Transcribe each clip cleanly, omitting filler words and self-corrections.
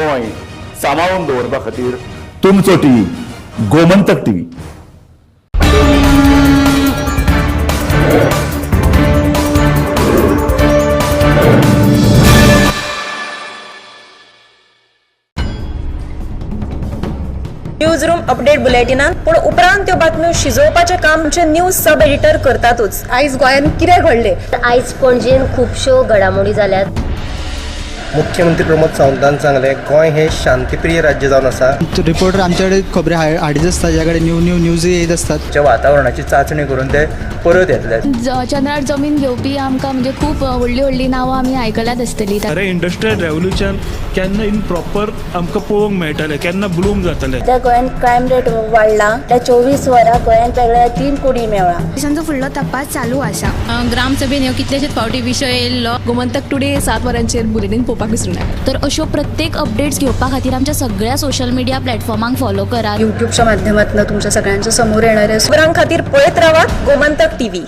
गोंय सांबाळून दवरपा खातीर तुमचो TV Gomantak TV. News room update बुलेटिनात, पूण उपरांत त्यो बातम्यो शिजोवपाचें काम आमचे न्यूज सब एडिटर करतातूच. आयज गोंयांत कितें घडलें? आयज पणजेन खुबश्यो घडामोडी जाल्यात. मुख्यमंत्री प्रमोद सावंतान सांगलें, गोंय हें शांतीप्रिय राज्य जावन आसा. रिपोर्टर आमच्याकडे खबरी हाडीत आसता, ज्या कडेन न्यू न्यू न्यूज येत आसतात. वातावरणाची चांचणी करून ते परत येतले. चंद्रार जमीन घेवपी आमकां म्हणजे खूब व्हडलीं व्हडलीं नांवां आमी आयकल्यात आसतलीं. खरें इंडस्ट्रियल रेवोल्युशन केन्ना इन प्रॉपर आमकां पळोवंक मेळटलें, केन्ना ब्लूम जातलें. सध्या गोंयांत क्रायम रेट वाडला. त्या 24 वरां गोंयांत वेगळ्या 3 कुडी मेळ्ळा. पोलिसांचो फुडलो तपास चालू आसा. ग्रामसभेन ह्यो कितलेशेच फावटी विशय येयल्लो. गोमंतक टुडे 7 वरांचेर बुलेटीन पळोवपाक विसरूं नाका. तर अश्यो प्रत्येक अपडेट्स घेवपा खातीर आमच्या सगळ्या सोशल मिडिया प्लॅटफॉर्मांक फॉलो करात. युट्यूबच्या माध्यमातून तुमच्या सगळ्यांच्या समोर येणार आहे. खबरां खातीर पळयत रावात गोमंतक टीव्ही.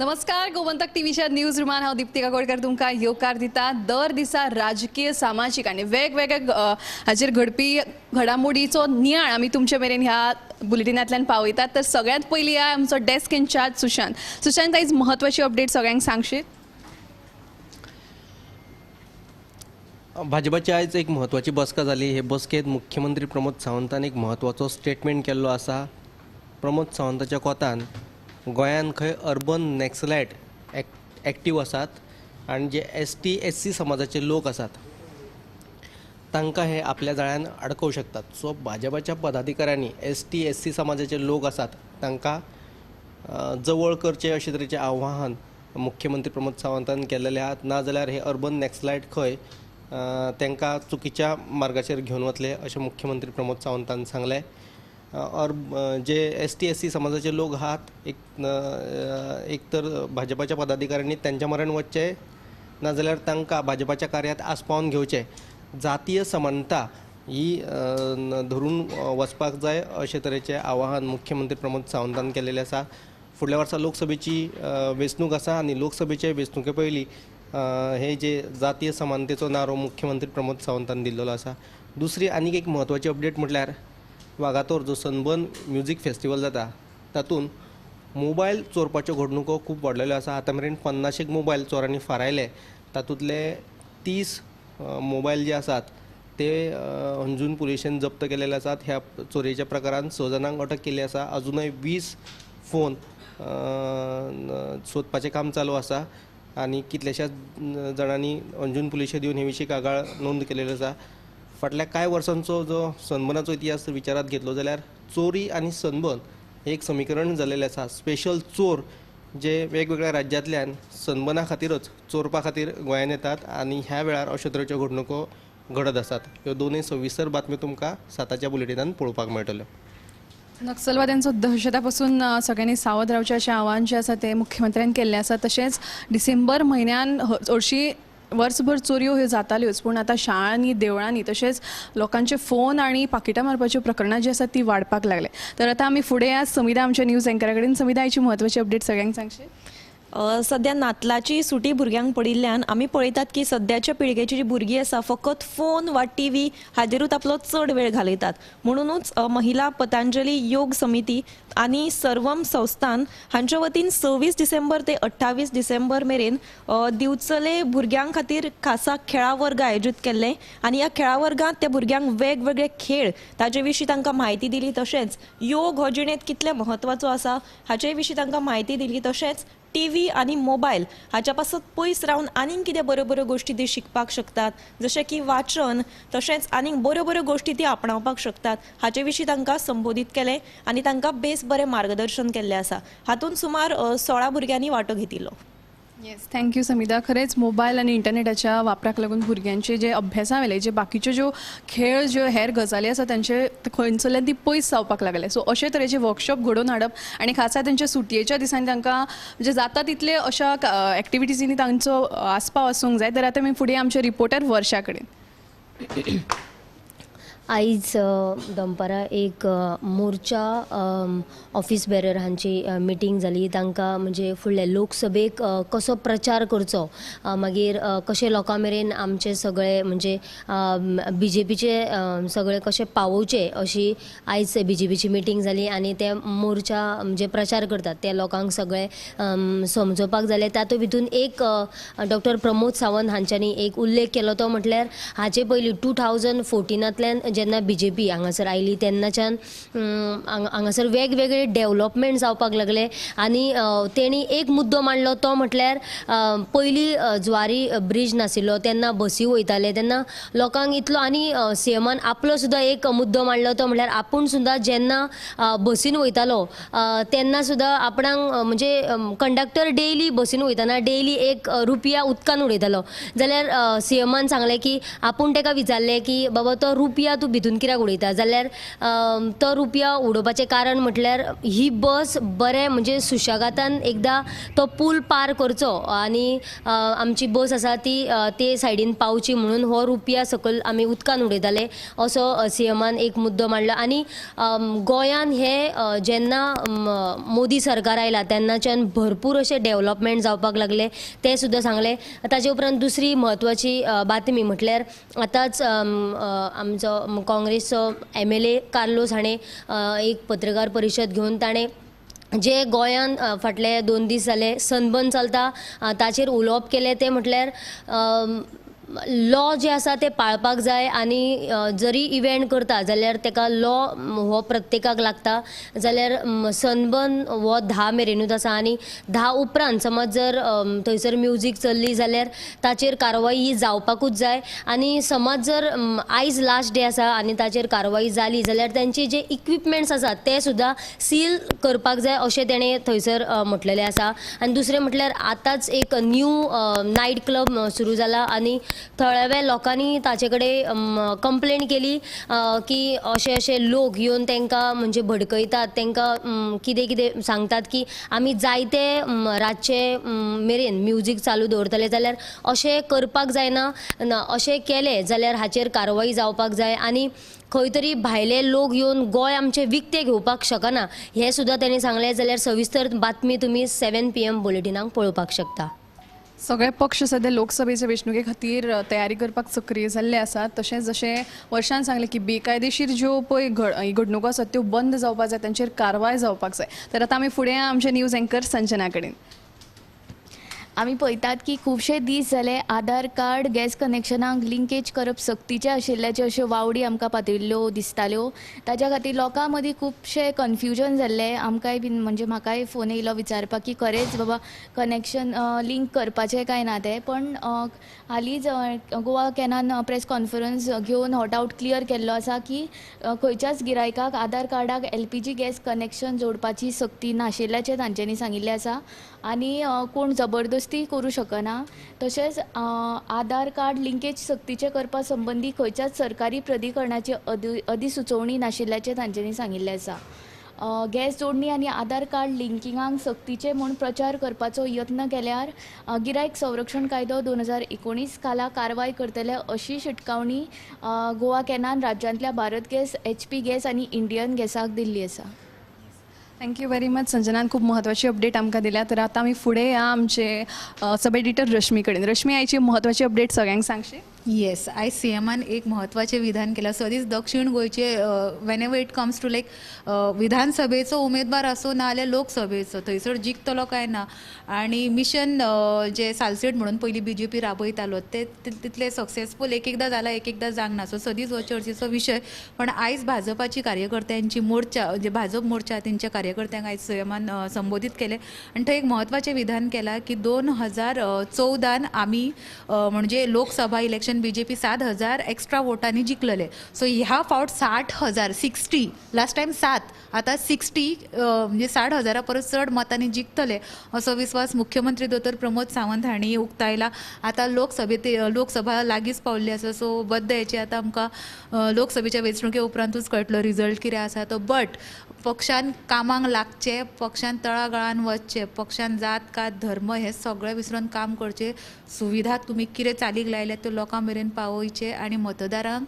नमस्कार, गोमंतक टीव्हीच्या न्यूज रुमान हांव दीप्ती काकोडकर तुमकां येवकार दिता. दर दिसा राजकीय, सामाजीक आनी वेगवेगळे हाचेर घडपी घडामोडीचो नियाळ आमी तुमचे मेरेन ह्या बुलेटिनांतल्यान पावयतात. तर सगळ्यांत पयलीं ह्या आमचो डेस्क इन्चार्ज सुशांत. सुशांत, आयज म्हत्वाची अपडेट सगळ्यांक सांगशीत? भाजपाची आयज एक म्हत्वाची बसका जाली. हे बसकेंत मुख्यमंत्री प्रमोद सावंतान एक म्हत्वाचो स्टेटमेंट केल्लो आसा. प्रमोद सावंताच्या कोतान गोंयांत खंय अर्बन नॅक्सलायट एक्टीव आसात आनी जे ST SC समाजाचे लोक आसात तांकां हे आपल्या जाळ्यान अडकोवंक शकतात. सो भाजपाच्या पदाधिकाऱ्यांनी ST SC समाजाचे लोक आसात तांकां जवळ करचे अशे तरेचें आवाहन मुख्यमंत्री प्रमोद सावंतान केल्लेलें आहा. नाजाल्यार हे अर्बन नॅक्सलायट खंय तांकां चुकीच्या मार्गाचेर घेवन वतले अशें मुख्यमंत्री प्रमोद सावंतान सांगलें. जे ST SC समाजाचे लोक आहात एक तर भाजपाच्या पदाधिकाऱ्यांनी तांच्या मरण वचचें, नाजाल्यार तांकां भाजपाच्या कार्यांत आस्पावन घेवचें. जातीय समानता ही धरून वचपाक जाय अशे तरेचें आवाहन मुख्यमंत्री प्रमोद सावंतान केल्लेलें आसा. फुडल्या वर्सा लोकसभेची वेंचणूक आसा आनी लोकसभेचे वेंचणुके पयलीं हे जे जातीय समानतेचो नारो मुख्यमंत्री प्रमोद सावंतान दिल्लो आसा. दुसरी आनीक एक म्हत्वाची अपडेट म्हटल्यार वागातोर जो सनबर्न म्युजीक फेस्टिवल जाता तातूंत मोबायल चोरपाच्यो घडणुको खूब वाडलेल्यो आसा. आतां मेरेन 50 मोबायल चोरांनी फारायले. तातूंतले 30 मोबायल जे आसात ते अंजून पुलिशेन जप्त केलेले आसात. ह्या चोरयेच्या प्रकारान 6 जाणांक अटक केल्ली आसा. अजुनय 20 फोन सोदपाचें काम चालू आसा आनी कितल्याशाच जाणांनी अंजून पुलिशेक दिवन हे विशीं कागाळ नोंद केलेली आसा. फाटल्या कांय वर्सांचो जो सनबर्नाचो इतिहास विचारांत घेतलो जाल्यार चोरी आनी सनबर्न हे एक समीकरण जाल्लेलें आसा. स्पेशल चोर जे वेगवेगळ्या राज्यांतल्यान सनबर्ना खातीरच चोरपा खातीर गोंयांत येतात आनी ह्या वेळार अश्यो तरेच्यो घडणुको घडत आसात. ह्यो दोनूय सविस्तर बातम्यो तुमकां 7च्या बुलेटिनान पळोवपाक मेळटल्यो. नक्षलवाद्यांचो दहशता पासून सगळ्यांनी सावध रावचें अशें आवाहन जें आसा तें मुख्यमंत्र्यान केल्लें आसा. तशेंच डिसेंबर म्हयन्यान हरशीं वर्सभर चोरयो ह्यो जाताल्योच, पूण आतां शाळांनी, देवळांनी तशेंच लोकांचे फोन आनी पाकिटां मारपाच्यो प्रकरणां जी आसात ती वाडपाक लागले. तर आतां आमी फुडें आज समिधा आमच्या न्यूज एंकरा कडेन. समिधा, आयची म्हत्वाची अपडेट सगळ्यांक सांगशीत? सद्या नातलाची सुटी भुरग्यांक पडिल्ल्यान आमी पळयतात की सद्याच्या पिळगेची जी भुरगीं आसा फकत फोन वा टीव्ही हाजेरूच आपलो चड वेळ घालयतात. म्हणुनूच महिला पतंजली योग समिती आनी सर्वम संस्थान हांच्या वतीन 26 डिसेंबर ते 28 डिसेंबर मेरेन दिवचले भुरग्यां खातीर खासा खेळा वर्ग आयोजीत केल्ले आनी ह्या खेळा वर्गांत त्या भुरग्यांक वेगवेगळे खेळ ताजे विशीं तांकां म्हायती दिली. तशेंच योग हो जिणेंत कितले म्हत्वाचो आसा हाचे विशीं तांकां म्हायती दिली. तशेंच टीव्ही आनी मोबायल हाच्या पासत पयस रावन आनीक कितें बऱ्यो बऱ्यो गोश्टी ती शिकपाक शकतात, जशें की वाचन, तशेंच आनीक बऱ्यो बऱ्यो गोश्टी ती आपणावपाक शकतात हाचे विशीं तांकां संबोधीत केलें आनी तांकां बेस बरें मार्गदर्शन केल्लें आसा. हातूंत सुमार 16 भुरग्यांनी वांटो घेतिल्लो. येस, thank you Samidha. खरेंच मोबायल आनी इंटरनेटाच्या वापराक लागून भुरग्यांचे जे अभ्यासा वेले जे बाकीच्यो ज्यो खेळ ज्यो हेर गजाली आसा तांचे खंयसरल्यान ती पयस जावपाक लागले. सो अशे तरेचे वर्कशॉप घडोवन हाडप आनी खासा तेंच्या सुटयेच्या दिसांनी तांकां म्हणजे जाता तितले अशा एक्टिविटीजींनी तांचो आस्पाव आसूंक जाय. तर आतां आमी फुडें आमचे रिपोर्टर वर्षा कडेन. आयज दनपारां एक मोर्चा ऑफिस बेरर हांची मिटींग जाली. तांकां म्हणजे फुडल्या लोकसभेक कसो प्रचार करचो, मागीर कशें लोकां मेरेन आमचे सगळे म्हणजे बीजेपीचे सगळे कशे पावोवचे अशी आयज बीजेपीची मिटींग जाली आनी ते मोर्चा म्हणजे प्रचार करतात ते लोकांक सगळे समजोवपाक जाले. तातूंत भितून एक डॉक्टर प्रमोद सावंत हांच्यांनी एक उल्लेख केलो तो म्हटल्यार हाचे पयलीं 2014 जेन्ना बीजेपी हांगासर आयली तेन्नाच्यान हांगासर वेगवेगळे डेवलपमेंट जावपाक लागले आनी तेणी एक मुद्दो मांडलो तो म्हटल्यार पयलीं ज्वारी ब्रिज नाशिल्लो तेन्ना बसी वयताले तेन्ना लोकांक इतलो आनी सीएमान आपलो सुद्दां एक मुद्दो मांडलो तो म्हटल्यार आपूण सुद्दां जेन्ना बसीन वयतालो तेन्ना सुद्दां आपणाक म्हणजे कंडक्टर डेली बसीन वयतना डेली 1 रुपया उदकान उडयतालो जाल्यार सीएमान सांगलें की आपूण ताका विचारलें की बाबा तो रुपया तूं भितून कित्याक उडयता जाल्यार तो रुपया उडोवपाचें कारण म्हटल्यार ही बस बरें म्हणजे सुशेगादान एकदां तो पूल पार करचो आनी आमची बस आसा ती ते सायडीन पावची म्हणून हो रुपया सकयल आमी उदकान उडयताले असो सीएमान एक मुद्दो मांडलो. आनी गोंयान हे जेन्ना मोदी सरकार आयला तेन्नाच्यान भरपूर अशें डेवलपमेंट जावपाक लागले ते सुद्दां सांगले. ताजे उपरांत दुसरी म्हत्वाची बातमी म्हटल्यार आतांच आमचो काँग्रेसचो MLA Carlos हाणें एक पत्रकार परिशद घेवन ताणें जे गोंयान फाटले 2 दीस जाले सनबर्न चलता ताचेर उलोवप केलें तें म्हटल्यार लॉ जे आसा ते पाळपाक जाय आनी जरी इव्हेंट करता जाल्यार ताका लॉ हो प्रत्येकाक लागता जाल्यार सनबर्न हो 10 मेरेनूच आसा आनी 10 उपरांत समज जर थंयसर म्युजीक चल्ली जाल्यार ताचेर कारवाय ही जावपाकूच जाय आनी समज जर आयज लास्ट डे आसा आनी ताचेर कारवाय जाली जाल्यार तांचे जे इक्विपमेंट्स आसात ते सुद्दां सील करपाक जाय अशें तेणें थंयसर म्हटलेलें आसा. आनी दुसरें म्हटल्यार आतांच एक न्यू नायट क्लब सुरू जाला आनी थळाव्या लोकांनी ताचे कडेन कंप्लेन केली की अशे अशे लोक येवन तांकां म्हणजे भडकयतात तांकां कितें कितें सांगतात की आमी जायते रातचे मेरेन म्युजीक चालू दवरतले जाल्यार अशें करपाक जायना, अशें केलें जाल्यार हाचेर कारवाय जावपाक जाय आनी खंय तरी भायले लोक येवन गोंय आमचें विकतें घेवपाक शकना हें सुद्दां तांणी सांगलें. जाल्यार सविस्तर बातमी तुमी 7 PM बुलेटिनाक पळोवपाक शकता. सगळे पक्ष सध्या लोकसभेच्या वेंचणुके खातीर तयारी करपाक सक्रीय जाल्ले आसात. तशेंच जशें वर्षान सांगलें की बेकायदेशीर ज्यो पळय घडणुको आसात त्यो बंद जावपाक जाय, तांचेर कारवाय जावपाक जाय. तर आतां आमी फुडें आमचे न्यूज एंकर संजना कडेन. आमी पळयतात की खुबशे दीस जाले आधार कार्ड गॅस कनेक्शनाक लिंकेज करप सक्तीचें आशिल्ल्याच्यो अश्यो वावडी आमकां पातळिल्ल्यो दिसताल्यो. ताच्या खातीर लोकां मदीं खुबशें कन्फ्युजन जाल्लें. आमकांय बीन म्हणजे म्हाकाय फोन येयलो विचारपाक की खरेंच बाबा कनेक्शन लिंक करपाचें काय ना तें. पण हालींच गोवा कॅनान प्रेस कॉन्फरन्स घेवन हो डावट क्लियर केल्लो आसा की खंयच्याच गिरायकाक आधार कार्डाक LPG gas connection जोडपाची सक्ती नाशिल्ल्याचें तांच्यांनी सांगिल्लें आसा आनी कोण जबरदस्ती करूं शकना. तशेंच आधार कार्ड लिंकेज सक्तीचें करपा संबंदी खंयच्याच सरकारी प्राधिकरणाची अधिसुचोवणी नाशिल्ल्याचें तांच्यांनी सांगिल्लें आसा. गॅस जोडणी आनी आधार कार्ड लिंकिंगाक सक्तीचें म्हूण प्रचार करपाचो यत्न केल्यार गिरायक संरक्षण कायदो 2019 खाला कारवाय करतले अशी शिटकावणी गोवा कॅनान राज्यांतल्या भारत गॅस, HP gas आनी इंडियन गॅसाक दिल्ली आसा. Thank you very much संजनान, खूब म्हत्वाची अपडेट आमकां दिल्या. तर आतां आमी फुडें या आमचे सब एडिटर रश्मी कडेन. रश्मी, आयची म्हत्वाची अपडेट सगळ्यांक सांगशी? येस, आयज सीएमान एक म्हत्वाचें विधान केलां. सदींच दक्षीण गोंयचे whenever it comes to like विधानसभेचो उमेदवार आसूं ना जाल्यार लोकसभेचो थंयसर जिखतलो काय ना आनी मिशन जे सालसेट म्हणून पयलीं बीजेपी राबयतालो ते तितले सक्सेसफूल एक एकदां जाला एक एकदां जावंक ना. सो सदींच हो चर्चेचो विशय. पण आयज भाजपाची कार्यकर्त्यांची मोर्चा जे भाजप मोर्चा तेंच्या कार्यकर्त्यांक आयज सीएमान संबोधीत केलें आनी थंय एक म्हत्वाचें विधान केलां की 2014 आमी म्हणजे लोकसभा इलेक्शन बीजेपी 7,000 एक्स्ट्रा वोटांनी जिखलेले. सो ह्या फावट 60,000 60 लास्ट टायम 7 आतां 60 म्हणजे 60,000 परस चड मतांनी जिखतले असो विस्वास मुख्यमंत्री दोतोर प्रमोद सावंत हांणी उक्तायला. आतां लोकसभा लागींच पावल्ली आसा. सो बद्द हेचे आतां आमकां लोकसभेच्या वेंचणुके उपरांतूच कळटलो रिजल्ट कितें आसा तो. बट पक्षान कामाक लागचें, पक्षान तळागाळान वचचें, पक्षान जात कात धर्म हे सगळें विसरून काम करचें. सुविधा तुमी कितें चालीक लायल्या त्यो लोकां मेरेन पावयचे आनी मतदारांक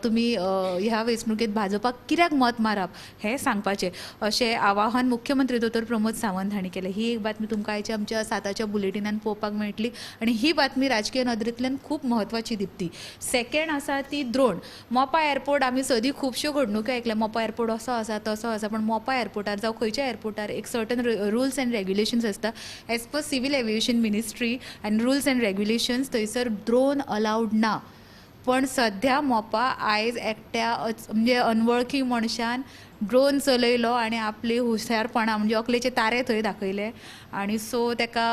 तुमी ह्या वेंचणुकेंत भाजपाक कित्याक मत मारप हें सांगपाचें अशें आवाहन मुख्यमंत्री दोतोर प्रमोद सावंत हांणी केलें. ही एक बातमी तुमकां आयच्या आमच्या 7च्या बुलेटिनान पळोवपाक मेळटली आनी ही बातमी राजकीय नदरेंतल्यान खूब म्हत्वाची दिपती. सेकेंड आसा ती द्रोण. मोपा एअरपोर्ट आमी सदी खुबश्यो घडणुको आयकल्या, मोपा एअरपोर्ट असो आसा तसो आसा, पण मोपा एअरपोर्टार जावं खंयच्या एअरपोर्टार एक सर्टन रुल्स एंड रेग्युलेशन्स आसता. As per civil aviation ministry and rules and regulations थंयसर ड्रोन अलावड ना. पण सध्या मोपा आयज एकट्या म्हणजे अनवळखी मनशान ड्रोन चलयलो आनी आपली हुशारपणां म्हणजे अकलेचे तारे थंय दाखयले आनी सो तेका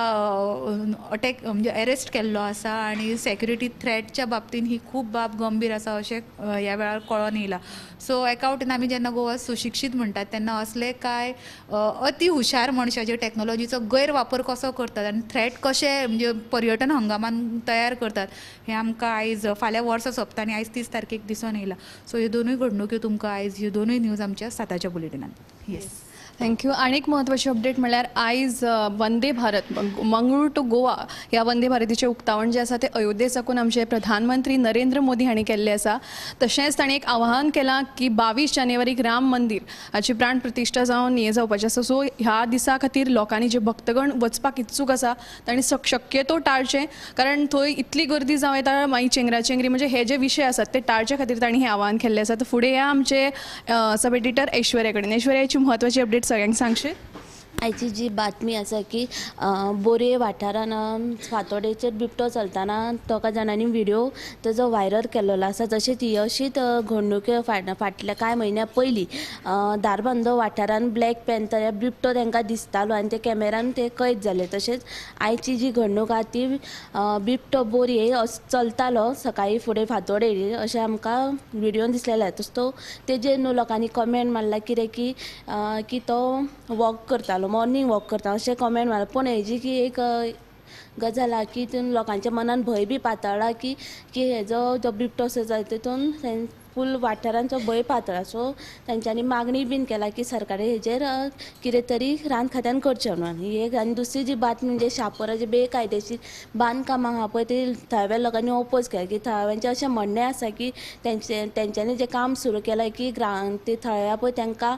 अटॅक म्हणजे एरेस्ट केल्लो आसा आनी सेक्युरिटी थ्रेटच्या बाबतीन ही खूब बाब गंभीर आसा अशें ह्या वेळार कळोन येयलां. सो एका वटेन आमी जेन्ना गोवा सुशिक्षीत म्हणटात तेन्ना असले कांय अति हुशार मनशाचे टॅक्नोलॉजीचो गैरवापर कसो करतात आनी थ्रेट कशे म्हणजे पर्यटन हंगामान तयार करतात हें आमकां आयज फाल्यां वर्सां सोंपता आनी आयज 30 तारखेक दिसून येयलां. सो ह्यो दोनूय घडणुक्यो तुमकां आयज ह्यो दोनूय न्यूज आमच्या 7च्या बुलेटिनान. येस, thank you. आनी एक म्हत्वाची अपडेट म्हणल्यार आयज वंदे भारत मंगळूर टू गोवा ह्या वंदे भारतीचें उक्तावण जें आसा तें अयोध्ये साकून आमचे प्रधानमंत्री नरेंद्र मोदी हांणी केल्लें आसा. तशेंच तांणी एक आवाहन केलां की 22 जानेवारीक राम मंदीर हाची प्राण प्रतिश्ठा जावन हें जावपाचें आसा. सो ह्या दिसा खातीर लोकांनी जे भक्तगण वचपाक इत्सूक आसा तांणी शक्यतो टाळचें, कारण थंय इतली गर्दी जावं येता, मागीर चेंगराचेंगरी म्हणजे हे जे विशय आसात ते टाळचे खातीर तांणी हें आवाहन केल्लें आसा. तर फुडें या आमचे सब एडिटर ऐश्वर्या कडेन. ऐश्वर्याची म्हत्वाची अपडेट सगळ्यांक सांगशीत. आयची जी बातमी आसा की बोरये वाठारान फातोडेचेर बिबटो चलतना दोगा जाणांनी व्हिडिओ ताजो व्हायरल केल्लो आसा. तशेंच ही अशीच घडणुके फाटल्या कांय म्हयन्या पयलीं धारबांदो वाठारान ब्लॅक पॅन्थर ह्या बिबटो तांकां दिसतालो आनी ते कॅमेरान ते कैद जाले. तशेंच आयची जी घडणूक आसा ती बिबटो बोरये चलतालो सकाळीं फुडें फांतोडेर अशें आमकां व्हिडियोन दिसलेलें. तसो तो तेजेर न्हू लोकांनी कमेंट मारला कितें की की तो वॉक करतालो, मॉर्निंग वॉक करता अशें कमेंट मारला. पूण हेजी की एक गजाल आहा की तितून लोकांच्या मनान भंय बी पातळ्ळा की की हेजो जो बिबटो असो जाता तितून फूल वाठारांचो भंय पातळ्ळा. सो तांच्यांनी मागणी बीन केला की सरकारी हेजेर कितें तरी रान खात्यान करचें म्हणून. ही एक. आनी दुसरी जी बातमी म्हणजे शापोराचे बेकायदेशीर बांदकामां आहा पळय ती थळाव्या लोकांनी ओपोज केला की थळाव्यांचें अशें म्हणणें आसा की तेंच्यांनी जें काम सुरू केलां की ते थळाव्या पळय तांकां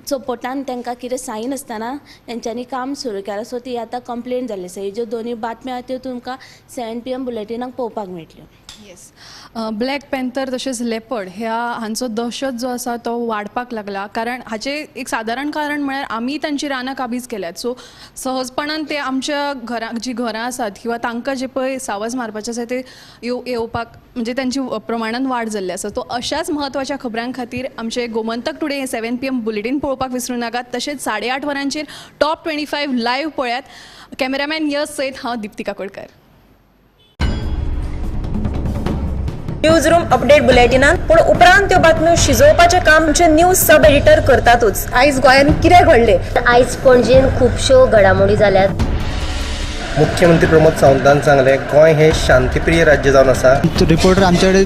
सपोर्टान तांकां कितें सांगिनासतना तेंच्यांनी काम सुरू केलां. सो ती आतां कंप्लेन जाल्ली आसा. ह्यो ज्यो दोनूय बातम्यो आहा त्यो तुमकां 7 PM बुलेटिनाक पळोवपाक मेळटल्यो. येस, ब्लॅक पॅन्थर तशेंच लेपर्ड ह्या हांचो दहशत जो आसा तो वाडपाक लागला, कारण हाचें एक सादारण कारण म्हळ्यार आमी तांची रानां काबीज केल्यात. सो सहजपणान ते आमच्या घरां जीं घरां आसात किंवा तांकां जे पळय सावज मारपाचें आसा ते येवपाक म्हणजे तांची प्रमाणान वाड जाल्ली आसा. तो अशाच म्हत्वाच्या खबरां खातीर आमचे गोमंतक टुडे हे 7 PM bulletin पळोवपाक विसरूं नाकात. तशेंच 8:30 वरांचेर टॉप 25 लायव्ह पळयात. कॅमेरामॅन यश सयत हांव Deepti Kakodkar. News room update बुलेटिनान पूण उपरांत त्यो बातम्यो शिजोवपाचें काम आमचे न्यूज सब एडिटर करतातूच. आयज गोंयांत कितें घडलें, आयज पणजेन खुबश्यो घडामोडी जाल्यात. मुख्यमंत्री प्रमोद सावंतान सांगलें गोंय हे शांतीप्रिय राज्य जावन आसा. रिपोर्टर आमच्याकडे